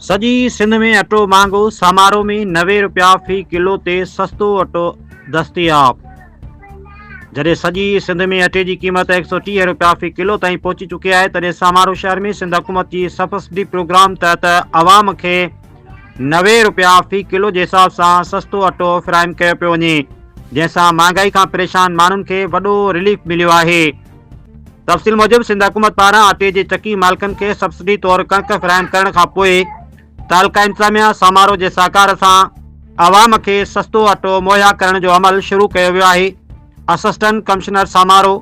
سڄي سنڌ ۾ اٽو مهانگو، سامارو ۾ 90 رپيا في ڪلو تي سستو اٽو دستياب. جڏهن سڄي سنڌ ۾ اٽي جي قيمت 130 رپيا في ڪلو تائين پهچي چڪي آهي تڏهن سامارو شهر ۾ سنڌ حڪومت جي سبسڊي پروگرام تحت عوام کي 90 رپيا في ڪلو جي حساب سان سستو اٽو فراهم ڪيو پيو وڃي جنهن سان مهانگائي کان پريشان ماڻهن کي وڏو رليف مليو آهي. تفصيل موجب سنڌ حڪومت پاران اٽي جي چڪي مالڪن کي سبسڊي طور ڪڻڪ فراهم ڪرڻ کانپوء تعلقه انتظاميا سامارو جي سهڪار سان عوام کي سستو اٽو مهيا ڪرڻ جو عمل شروع ڪيو ويو آهي اسسٽنٽ ڪمشنر سامارو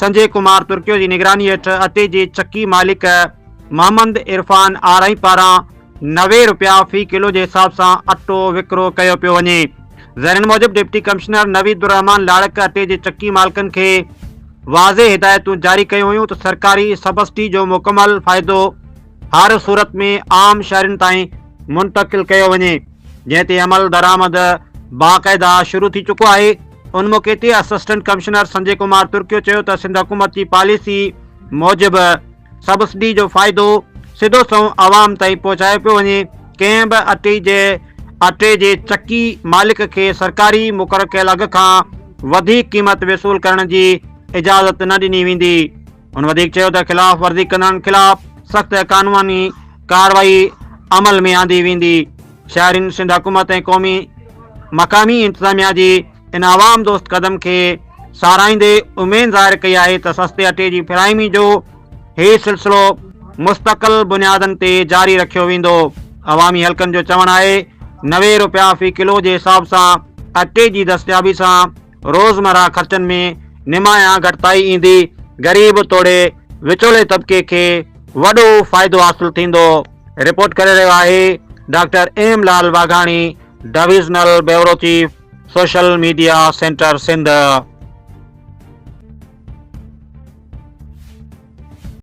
سنجي ڪمار ترڪيو جي نگراني هيٺ اٽي جي چڪي مالڪ محمد عرفان آرائين پاران 90 رپيا في ڪلو جي حساب سان اٽو وڪرو ڪيو پيو وڃي. ذريعن موجب ڊپٽي ڪمشنر نويد الرحمان لاڙڪ اٽي جي چڪي مالڪن کي واضح هدايتون جاري ڪيون هيون ته سرڪاري سبسڊي جو مڪمل فائدو هر صورت ۾ عام شهرين تائين منتقل ڪيو وڃي جنهن تي عمل درآمد باقاعده شروع ٿي چڪو آهي. ان موقعي تي اسسٽنٽ ڪمشنر سنجي ڪمار ترڪيو چيو ته سنڌ حڪومت جي پاليسي موجب سبسڊي جو فائدو سڌو سنئون عوام تائين پهچايو پيو وڃي، ڪنهن به اٽي جي اٽي جي چڪي مالڪ کي سرڪاري مقرر ڪيل اگهه کان وڌيڪ قيمت وصول ڪرڻ جي اجازت نه ڏني ويندي. هن وڌيڪ چيو ته خلاف ورزي ڪندڙن خلاف سخت قانوني ڪارروائي عمل ۾ آندي ويندي. شهرين سنڌ حڪومت ۽ قومي مقامي انتظاميا جي ان عوام دوست قدم کي ساراهيندي اميد ظاهر ڪئي آهي ته سستي اٽي جي فراهمي جو هي سلسلو مستقل بنيادن تي جاري رکيو ويندو. عوامي حلقن جو چوڻ آهي 90 رپيا في ڪلو جي حساب سان اٽي جي دستيابي سان روزمره خرچن ۾ نمايان گهٽتائي ايندي، غريب توڙي وچولي طبقي کي وڏو فائدو حاصل ٿيندو. رپورٽ ڪري رهيو آهي doctor M Lal Waghani, divisional bureau chief, social media centre Sindh.